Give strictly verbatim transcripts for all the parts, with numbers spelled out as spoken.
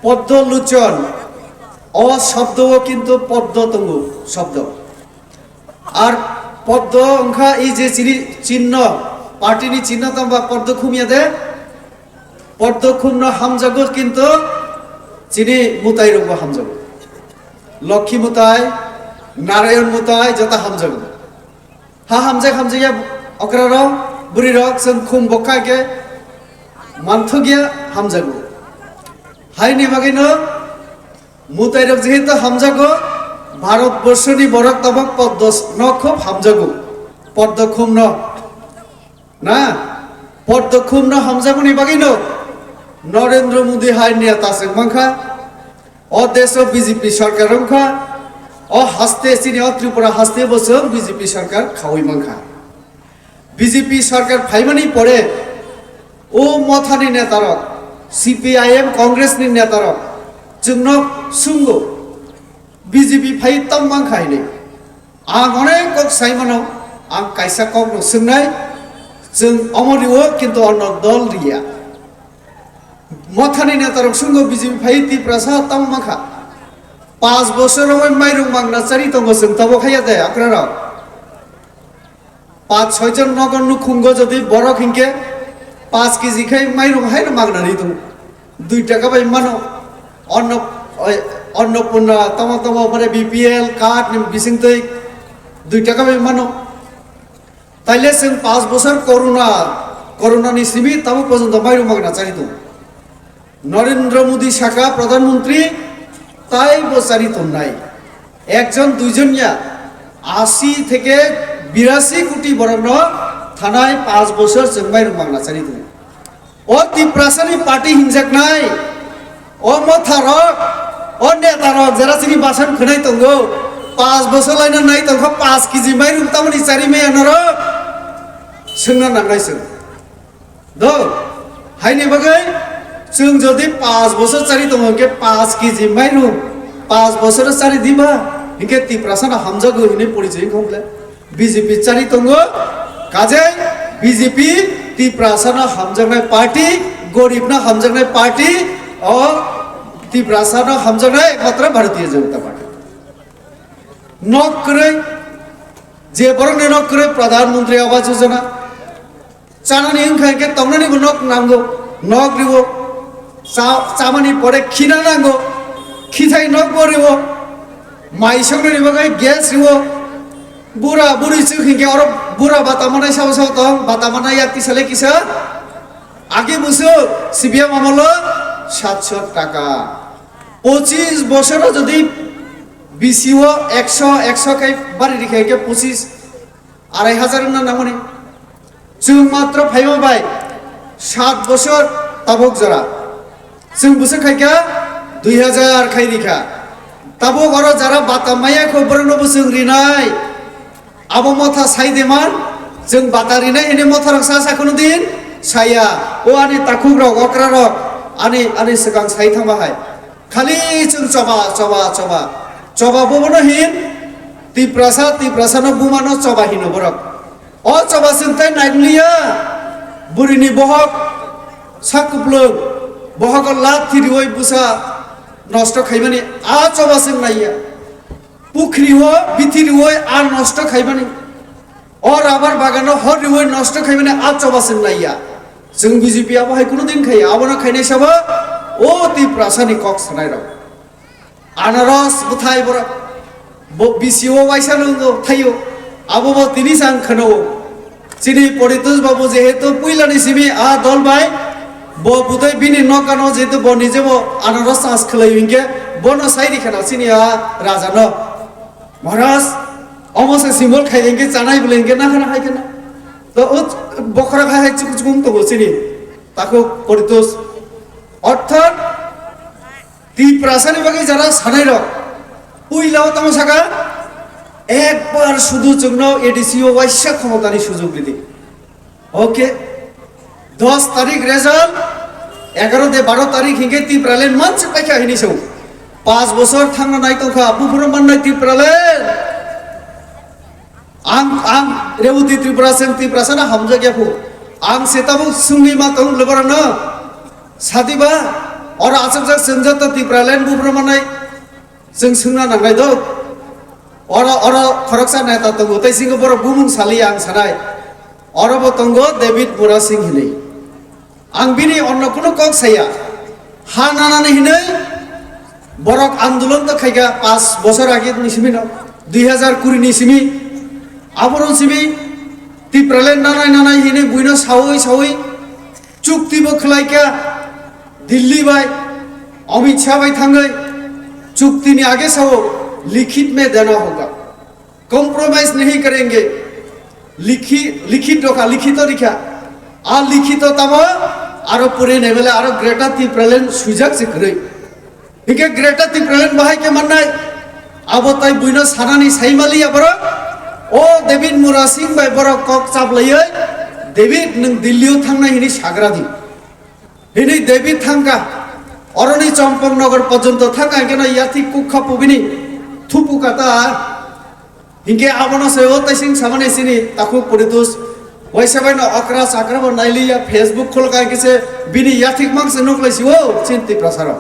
Poddo luchon, o shobdo o kintu poddo tongo, shobdo. Ar poddo wngkha ei je chini chinno, party ni chinno tongba poddo khumya de, poddo khumno hamjago kintu chini mutai rokbo hamjago. Lokhi mutai, Narayan mutai joto hamjago. Ha hamjak hamjakya okrarok, bwrwirok chwng khum bokha khe manthokya hamjago. Haini bagwino mutairok jehetu hamjago, Bharat borshoni borok tabok poddo no khub hamjago, poddo khumno. Na, poddo khumno hamjakmani bagwino Narendra Modi hai neta chwng mankha. O deso B J P sarkar wngkha, o haste chini o Tripura haste bo chwng B J P sarkar khaui mankha. B J P sarkar phaimani pore o mothani netarok, C P I M Congress ni netarok chwngno swngo, B J P phai tong mankha hinwi. Ang onek kok sai mano, ang kaisa kokno swngnai, chwng omo rio kintu ono dol riya. Mothani netarok swngo B J P phai Tiprasa tamo mankha. Panch bosor romwi mairung mangna chari tongo chwng tabo khaiya de okrarok. Panch soi jon nogo nukhungo jodi borok hinkhe panch K G khai mairung haino mangna ri tongo. Dui taka bai mano. Onno, oi, Annapurna tamo tamo mane B P L card ni bisingtwi dui taka bai mano. Taile chwng panch bosor corona, corona ni simi tamo porjonto mairung magna chari tongo. Narendra Modi saka Pradhan Mantri tai bo chari tongnai. Ekjon duijon ya, ashi theke birashi koti borokno thanai panch bosor chwng mairung magna chari tongo. O Tiprasani party hinjaknai, o motharok, o netarok jera chini basan khwnai tongo, panch bosor laina nai tongkha, panch K G mairung tamoni chari maya norok? Swngna nangnai chwng. Do, haini bagwi chwng jodi panch bosor chari tongo, hinkhe panch K G mairung panch bosor chari diba, hinkhe Tiprasano hamjago hinwi porichoi wngkha bole. B J P chari tongo, kajai B J P Tiprasano hamjaknai party, goribno hamjaknai party, o Tiprasano hamjaknai ekmatro Bharatiya Janata Party. Nok kwrwi, je borokni nok kwrwi Pradhan Mantri Awas Yojana, chanani wngkha hinkhe tongnani bo nok nango, nok riwo, cha-, chamani pore khina nango, khithai nok bo riwo, mai songnani bagwi gas riwo, bura buri chwk hinkhe oro bura bata manai sabo sabo tong, bata manai yak kisa le kisa, age buso C P M amolo satso taka, pochis bosoro jodi B C O ekso, ekso khai bari rikha hinkhe pochis, arai hajar wngna nangmani. Chwng matro phaima bai sat bosor tabuk jora. Chwng bwswk khaikha dui hajar khai rikha. Tabuk oro jara bata maya kho borokno bo chwng rinai. Abo motha sai de man, chwng bata rinai hwnwi motharok sa sa khunu din saya. O ani takhuk rok, okra rok, ani, ani swkang sai thangma hai. Khali chwng choba, choba, choba. Choba bobono hin, Tiprasa, Tiprasano bumano choba hino borok. O choba chwng tai nailiya, burini bohok, sak kuplung, bohogo lathi riwi bwsa nosto khaimani, a choba chwng naiya. Pukhri o, bithi riwi a nosto khaimani. O rabar bagano hor riwi nosto khaimani a choba chwng naiya. Chwng B J P abo hai kunu din khaiya, abono khainai sabo o Tiprasani kok sanai rok. Anaros bwthai borok bo B C O waisa nunggo thaio, abo bo tini sang khano. Chini Poritosh babu jehetu puilani simi a dol bai, bo budai bini nokano jehetu bo nije bo anaros chas khwlai hinkhe bono sai rikhana chini a raja no. Maharaj, omo se simbol khai hinkhe chanai bwlai hinkhe nakhana hai khana. To o bokhora khai hai chuk chuk wng tongo chini. Takhuk Poritosh. Orthat Tiprasani bagwi jara sanai rok. Puila o tamo saka ekbar sudu chwngno A D C o waisa khomotani sujug ridi. Okay, dos tarik result, egaro de baro tarik hinkhe Tipraland mansi paikha hini song. Pas bosor thangna nai tongkha, buphuru mannai Tipraland. Ang, ang Revati Tripura seng Tiprasana hamjakya phu. Ang se tabuk sungwi ma tong lebarana. Sadiba, Oro achukjak chwng joto Tipraland buphuru manai chwng swngna nangnai do. Oro, oro khoroksa neta tongo, tei singo borok bumung saliya ang sanai. Oro bo tongo David Murasing hinwi. Ang bini onno kunu kok saya. Ha nanani hinwi borok andolon to khaika pas bosor age ni simi no, dui hazar kuri ni simi. Abono simi Tipraland nanai nanai hinwi buino sawi sawi chukti bo khlaika Delhi bai Amit Shah bai thangwi chukti ni age sao likhit mein dena hoga. Compromise nahi karenge. Likhi, likhit rokha, likhito rikha. A likhito tamo aro pore nebele aro Greater Tipraland sujak se kwrwi. Hingke Greater Tipraland bahai ke mannai. Abo tai buino sanani saimali ya borok. O David Murasing bai borok kok chaplaioi. David nwng Delhi o thangnai hini sagra di. Hini David thangka. Oroni Chompok Nogor porjonto thangka hingke no yathik kukha pubini thupu kata. Hingke abono se o taising samani sini takhuk poritus. Waisa bai no okra sakra bo nailiya Facebook khulka hingke se bini yathik mang se nuklai si o chin Tiprasa rok.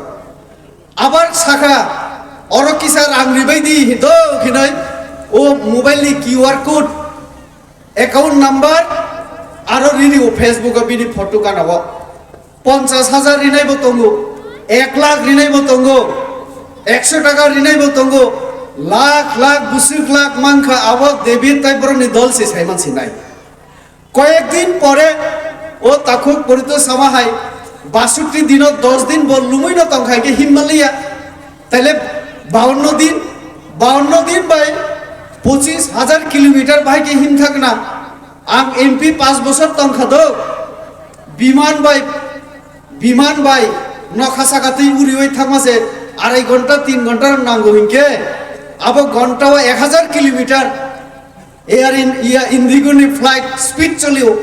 Abar sakha oro kisa rang ribai di do hinoi o mobile ni Q R code, account number aro rini o Facebook o bini photo kana o. Ponchas hajar rinai bo tongo, ek lakh rinai bo tongo, ekso taka rinai bo tongo, lakh lakh busuk lakh mankha abo David tai borokni dol se saiman sinai. Koyek din pore o takhuk porito sama hai basutti dino dos din bo lumui no tongkhai ke himmaliya. Taile bawanno din, bawanno din bai pochis hajar kilometer bahai ke himthakna. Ang M P pas bosor tongkha do, biman bai, biman bai nokha saka twi uriwi thangma se arai gonta, tin gonta nango hinkhe, abo gonta o ek hajar kilometer air in, iya, Indigo ni flight speed cholio,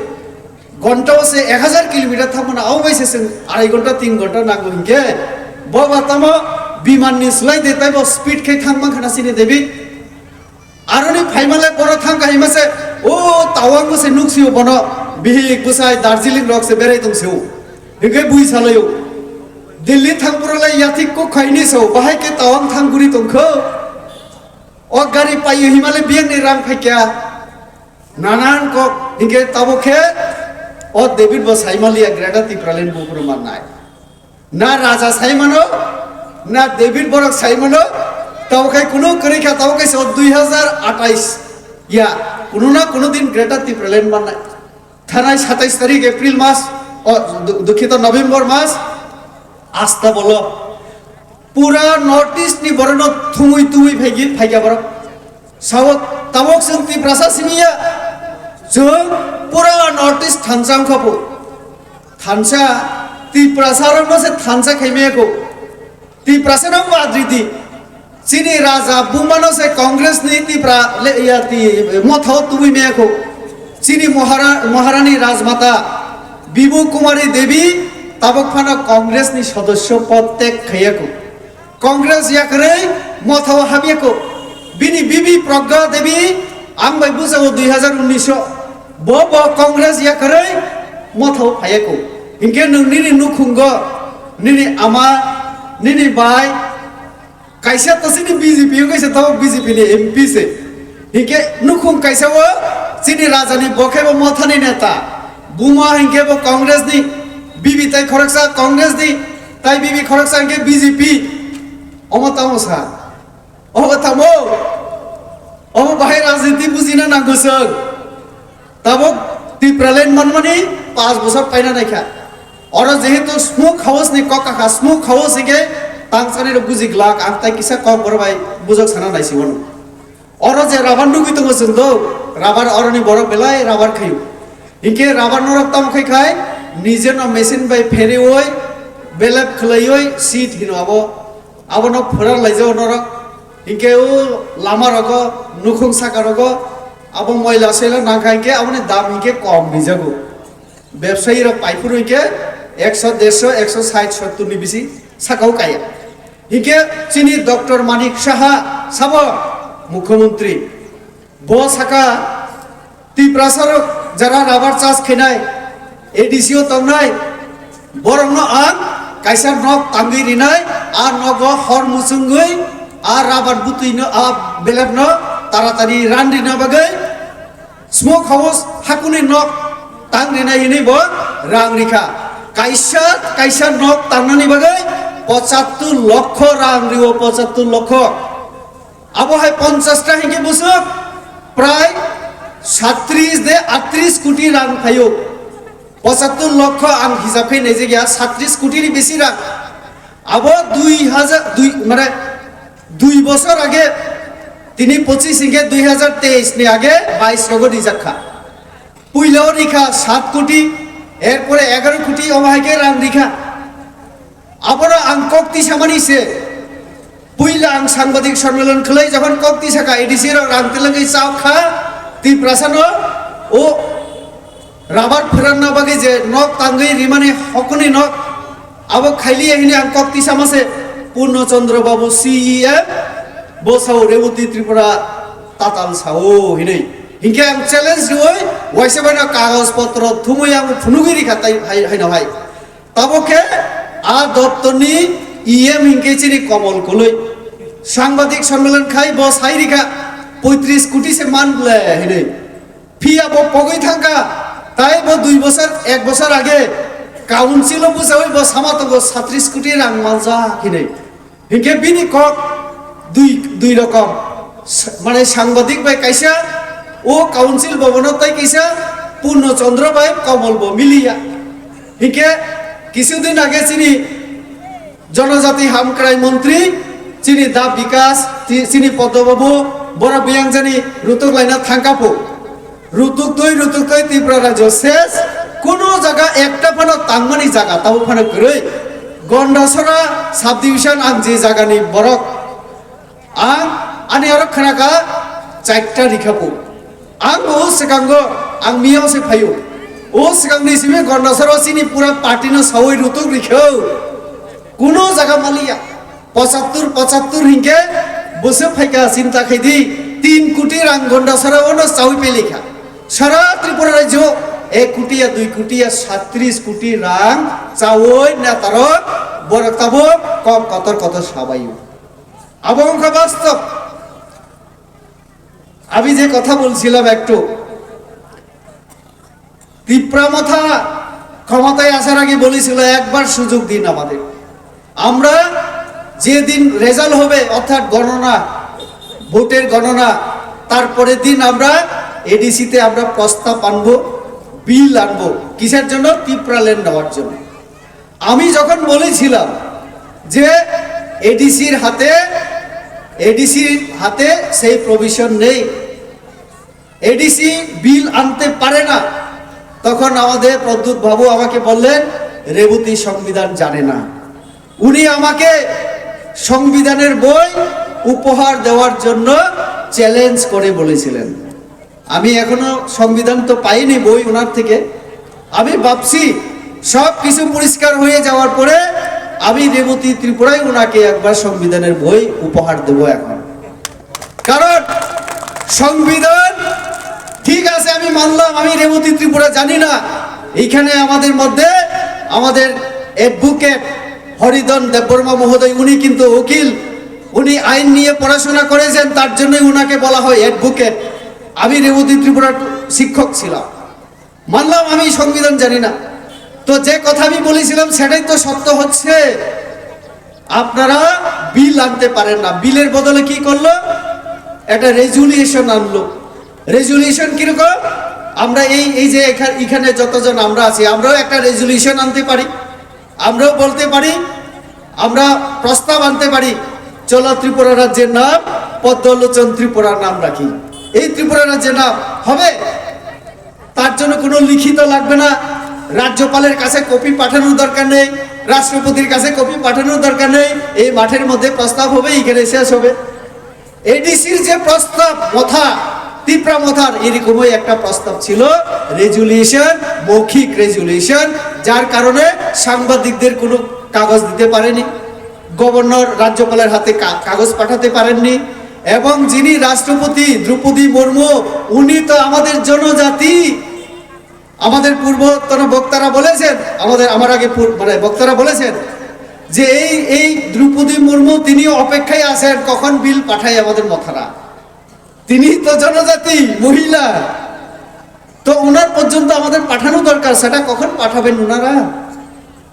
gonta o se ek hajar kilometer thangmana, abo bai se chwng arai gonta, tin gonta nango hinkhe, bo ba tamo biman ni slai de taibo speed khe thangma khana sini debi. Aroni phaimale boro thang kaima se, o Tawang bo se nuksio bono, bihik bwsai Darjeeling rok se berai tong sio. Hingke bui salaio. Delhi thang pura lai yathik kok khaini so, bahai ke Tawang thang guri tongkho. O gari paio himale biyang ni rang phaikya. Nanan kok hingke tabo khe o David bo saimaliya Greater Tipraland buphuru mannai. Na raja sai mano, na David borok sai mano, tabo khai kunu kwrwi kha, tabo khai so dui hazar atais ya, kunu na kunu din Greater Tipraland mannai. Thanai satais tarik April mas, o, du-, dukhito November mas, asta bolo. Pura North East ni borokno thumui tubui phaigi, phaikya borok. Sao tabok chwng Tiprasa simi ya. Chwng pura North East thansa wngkha bo. Thansa, Tiprasa rokno se thansa khaimaya ko. Tiprasa no badri di. Chini raja bumano se Congress ni Tipra le ya ti motha o tubui maya ko. Chini Mohara-, Maharani Rajmata Bibu Kumari Devi tabok phano Congress ni sodosyo pod tag khaiya ko. Congress yakarwi motha o habya ko. Bini bibi Pragya Devi ang bai bujao dui hazar unnish o. Bo bo Congress yakarwi motha o phaiya ko. Hinkhe nwng nini nukhungo, nini ama, nini bai, kaisa to chini B J P wngwi se tabok B J P ni M P se. Hinkhe nukhung kaisa o chini raja ni bo khe bo mothani neta. Buma hinkhe bo Congress ni, bibi tai khoroksa Congress ni, tai bibi khoroksa hinkhe B J P. Omo tamo sa? Omo tamo? Omo bahai rajniti bujina nango chwng. Tabok Tipraland manmani pas bosor paina naikha. Oro jehetu smoke house ni kok kakha, smoke house hingke tangchani rok buji glak, ang tai kisa kok borok bai bujok sana naisi wano. Oro je rabar nugui tongo chwng do, rabar oroni borok belai rabar khaio. Hingke rabar norok tamo khai khai, nije no machine bai pherioi, belep khwlaioi, seed hino abo. Abono phurar laijao norok. Hinkhe o lama rogo, nukhung saka rogo, abo moila soila nangkha hinkhe aboni dam hinkhe kom rijago. Bebsayi rok paiphuru hinkhe ekso, derso, ekso sait, sottur ni bisi sakao kaya. Hinkhe chini Doctor Manik Saha sabo mukhyamantri. Bo saka, Tiprasa rok jara rabar chas khainai, A D C o tongnai, borokno ang Kaisa nok tangwi rinai, a nogo hor muchungwi, a rabar butwino, a belepno taratari ran rina bagwi, smoke house hakuni nok tang rinai hinwi bo rang rikha. Kaisa, kaisa nok tangnani bagwi pochattur lokho rang rio, pochattur lokho. Abo hai ponchash ta hinkhe bwswk prai sattris de attris koti rang phaio. Pochattur lokho ang hisab khai naijak ya, sattris koti ni besi rang. Abo dui hajar dui, mane, dui bosor age, tini pochis hinkhe dui hajar teis ni age bais rogo rijak kha. Puila o rikha sat koti, erpore egaro koti, omo hai khe rang rikha. Abono ang kok tisamani se. Puila ang sangbadik sonmilon khwlai jokhon kok tisakha, A D C rok rang tilangwi chaokha, Tiprasano o rabar pheranna bagwi je nok tangwi rimani hokuni nok, abo khailiya hini ang kok tisama se. Purno Chandra Babu C E M, bo sao Reboti Tripura tatal sao hinwi. Hinkhe ang challenge rioi, waisa baino kagoj potro thumui ang phunugwi rikha tai hai, haino hai. Tabo khe a doptorni E M hinkhe chini Komol Koloi. Sangbadik sonmilon khai bo sai rikha, poitris koti se man ble hinwi. Phiya bo pogwi thangkha, tai bo dui bosor, ek bosor age council o bwchaui bo sama tongo sattris koti rang manjak hinwi. Hinkhe bini kok dui, dui rokom. Sa-, mane sangbadik bai kaisa, o council bhabono tai kaisa, Purno Chandra bai Komol bo miliya. Hinkhe kisudin age chini Jonojati Hamkrai Montri, chini Da Bikas, chi-, chini Poddo Babu, borok biyang jani rutuk laina thangkha phu. Rutuktwi, rutuktwi Tripura rajyo ses, kuno jaga ekta phano tangmani jaga tabo phano kwrwi. Gondasora subdivision ang je jagani borok. Ang ani aro khnaka chaita rikhapu. Ang bo swkango, ang miyao se phaio. O swkangni simi Gondasora chini pura party no sawi rutuk rikhau. Kuno jaga maliya. Pochattur, pochattur hinkhe bwswk phaikha, chinta khaidi, tin koti rang Gondasora ono chawi pelikha. Sara Tripura rajyo ek koti ya dui koti ya sattris koti rang chawi netarok borok tabo kok kotor kotor sabaio. Abo wngkha bastob. আমি যে কথা বলছিলাম একটু, তিপ্রা মথা ক্ষমতায় আসার আগে বলেছিল, "একবার সুযোগ দিন আমাদের।" আমরা যেদিন রেজাল্ট হবে, অর্থাৎ গণনা, ভোটের গণনা, তার পরের দিন আমরা এডিসিতে আমরা প্রস্তাব আনবো, বিল আনবো। কিসের জন্য? তিপ্রা ল্যান্ড নেওয়ার জন্য। আমি যখন বলেছিলাম যে এডিসির হাতে, এডিসির হাতে সেই প্রভিশন নেই, এডিসি বিল আনতে পারে না, তখন আমাদের প্রদ্যুৎ বাবু আমাকে বললেন, "রেবতী সংবিধান জানে না।" উনি আমাকে সংবিধানের বই উপহার দেওয়ার জন্য চ্যালেঞ্জ করে বলেছিলেন। আমি এখনো সংবিধান তো পাইনি বই ওনার থেকে। আমি ভাবছি সব কিছু পরিষ্কার হয়ে যাওয়ার পরে আমি রেবতী ত্রিপুরায় ওনাকে একবার সংবিধানের বই উপহার দেব এখন। কারণ সংবিধান ঠিক আছে, আমি মানলাম আমি রেবতী ত্রিপুরা জানি না। এইখানে আমাদের মধ্যে আমাদের অ্যাডভোকেট হরিধন দেববর্মা মহোদয়, উনি কিন্তু উকিল, উনি আইন নিয়ে পড়াশোনা করেছেন, তার জন্যই ওনাকে বলা হয় অ্যাডভোকেট। আমি রেবতী ত্রিপুরার শিক্ষক ছিলাম, মানলাম আমি সংবিধান জানি না। তো যে কথা আমি বলেছিলাম সেটাই তো সত্য হচ্ছে। আপনারা বিল আনতে পারেন না, বিলের বদলে কি করলো? একটা রেজুলিউশন আনলো। রেজুলিউশন কিরকম? আমরা এই, এই যে এখা-, এখানে যতজন আমরা আছি, আমরাও একটা রেজুলিউশন আনতে পারি, আমরাও বলতে পারি, আমরা প্রস্তাব আনতে পারি, "চলো ত্রিপুরা রাজ্যের নাম পদ্মলোচন ত্রিপুরার নাম রাখি।" এই ত্রিপুরা রাজ্যের নাম হবে। তার জন্য কোনো লিখিত লাগবে না, রাজ্যপালের কাছে কপি পাঠানোর দরকার নেই, রাষ্ট্রপতির কাছে কপি পাঠানোর দরকার নেই। এই মাঠের মধ্যে প্রস্তাব হবে, এখানে শেষ হবে। এডিসির যে প্রস্তাব মথা, তিপ্রা মথার এরকমই একটা প্রস্তাব ছিল, রেজুলিউশন, মৌখিক রেজুলিউশন, যার কারণে সাংবাদিকদের কোনো কাগজ দিতে পারেনি, গভর্নর রাজ্যপালের হাতে কা-, কাগজ পাঠাতে পারেননি। এবং যিনি রাষ্ট্রপতি দ্রৌপদী মুর্মু, উনি তো আমাদের জনজাতি। আমাদের পূর্বতন বক্তারা বলেছেন, আমাদের, আমার আগে পূর-, মানে, বক্তারা বলেছেন, যে এই এই দ্রৌপদী মুর্মু, তিনি অপেক্ষায় আছেন কখন বিল পাঠায় আমাদের মথারা। তিনি তো জনজাতি মহিলা, তো ওনার পর্যন্ত আমাদের পাঠানো দরকার, সেটা কখন পাঠাবেন ওনারা?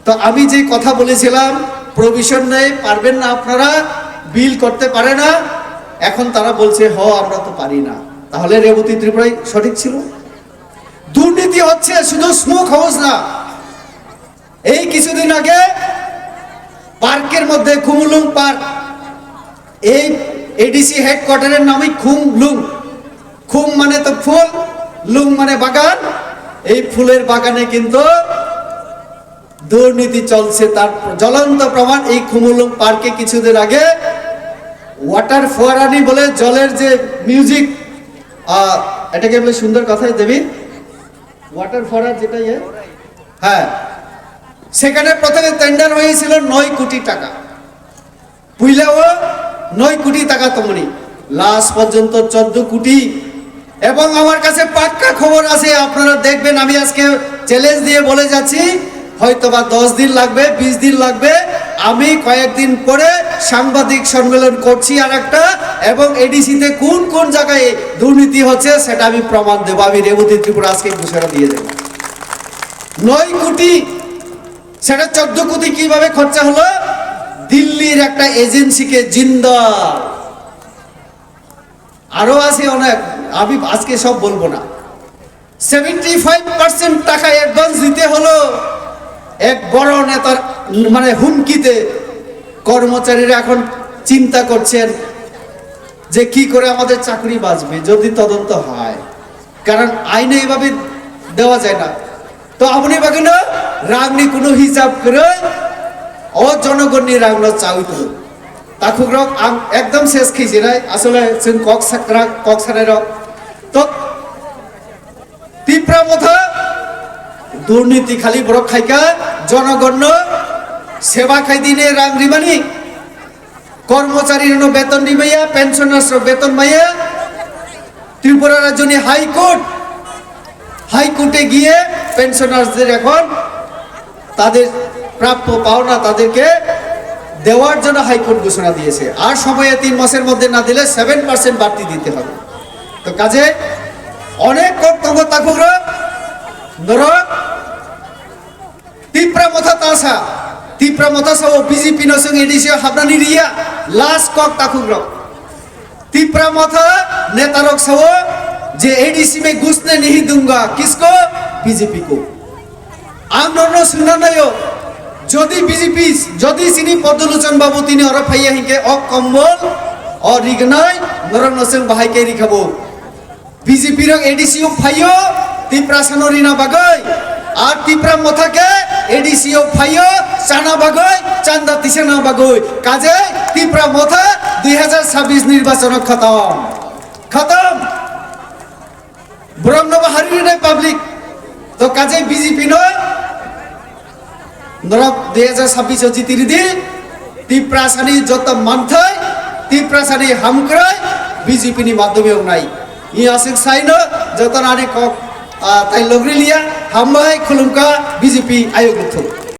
তো আমি যে কথা বলেছিলাম, প্রভিশন নেই, পারবেন না আপনারা, বিল করতে পারে না, এখন তারা বলছে, "হ, আমরা তো পারি না।" তাহলে রেবতী ত্রিপুরাই সঠিক ছিল। দুর্নীতি হচ্ছে শুধু স্মোক হাউস না, এই কিছুদিন আগে পার্কের মধ্যে, খুমুলুং পার্ক, এই এডিসি হেডকোয়ার্টারের নামই খুমলুং। খুম মানে তো ফুল, লুং মানে বাগান। এই ফুলের বাগানে কিন্তু দুর্নীতি চলছে, তার জ্বলন্ত প্রমাণ এই খুমুলুং পার্কে কিছুদিন আগে ওয়াটার ফোয়ারানি বলে জলের যে মিউজিক, আহ, এটাকে বলে সুন্দর কথায় দেবী, ওয়াটার ফোয়ারা যেটা ইয়ে, হ্যাঁ, সেখানে প্রথমে টেন্ডার হয়েছিল নয় কোটি টাকা, পইলাও নয় কোটি টাকা তমনি, লাস্ট পর্যন্ত চোদ্দ কোটি। এবং আমার কাছে পাক্কা খবর আছে, আপনারা দেখবেন, আমি আজকে চ্যালেঞ্জ দিয়ে বলে যাচ্ছি, হয়তো বা দশ দিন লাগবে, বিশ দিন লাগবে, আমি কয়েকদিন পরে সাংবাদিক সম্মেলন করছি আর একটা, এবং এডিসিতে কোন কোন জায়গায় দুর্নীতি হচ্ছে সেটা আমি প্রমাণ দেবো। আমি রেবতী ত্রিপুরা আজকে ঘোষণা দিয়ে দেবো। নয় কোটি, সেটা চোদ্দ কোটি কিভাবে খরচা হলো? দিল্লির একটা এজেন্সিকে জিন্দাল, আরো আছে অনেক, আমি আজকে সব বলবো না। সেভেন্টি ফাইভ পার্সেন্ট টাকা অ্যাডভান্স দিতে হলো এক বড় নেতার, মানে, হুমকিতে। কর্মচারীরা এখন চিন্তা করছেন যে কি করে আমাদের চাকরি বাঁচবে যদি তদন্ত হয়, কারণ আইনে এভাবে দেওয়া যায় না। তো আপনি বাগানো রাগনি কোনো হিসাব করে ও জনগণনি রাগনো চাউতো। তাখুক রক আম একদম শেষ খেয়েছি নাই, আসলে সিং কক সাকরা, কক সারাই রক। তো তিপ্রা মথা দুর্নীতি খালি বড় খাইকা, জনগণ সেবা খাই দিনে রাং রিবানি, কর্মচারী বেতন দিবাইয়া, পেনশনার্স বেতন মাইয়া। ত্রিপুরা রাজ্যনি হাইকোর্ট, হাইকোর্টে গিয়ে পেনশনার্সদের এখন তাদের প্রাপ্য পাওনা তাদেরকে দেওয়ার জন্য হাইকোর্ট ঘোষণা দিয়েছে। আর সময়ে তিন মাসের মধ্যে না দিলে সেভেন পার্সেন্ট বাড়তি দিতে হবে। তো কাজে অনেক কর্তব্য তাকুরা ধরো তিপ্রা মথা তাসা, তিপ্রা মথা সাও বিজেপি নসং এডিসি হাবনানি রিয়া লাস্ট কক তাকুগ্রক। তিপ্রা মথা নেতারক সাও যে এডিসি মে ঘুষনে নিহি দুঙ্গা, কিসকো? বিজেপি কো। আং নরনো সুনা নাইও, যদি বিজেপি, যদি সিনি পদ্মলোচন বাবু তিনি অর ফাইয়া হিকে অ কম্বল, অ রিগনাই, নরনো সং বাহাই কে রিখাবো। বিজেপি রং এডিসি ও ফাইও, তিপ্রা সানো রিনা বাগই। আর তিপ্রা মথাকে এডিসি ও ফাইও, চানা বাগই, চান্দা তিসানা বাগই। কাজে তিপ্রা মথা দুই হাজার ছাব্বিশ নির্বাচন খতম। খতম। Borok no bo hari rinai public. To kajai B J P no norok dui hajar sabbish o jiti ridi. Tiprasani joto manthai, Tiprasani hamkrai B J P ni madhyome wngnai. I aswk saino joto nani kok, ah, tai logri liya, hambai khulumkha B J P ayuk luthuk.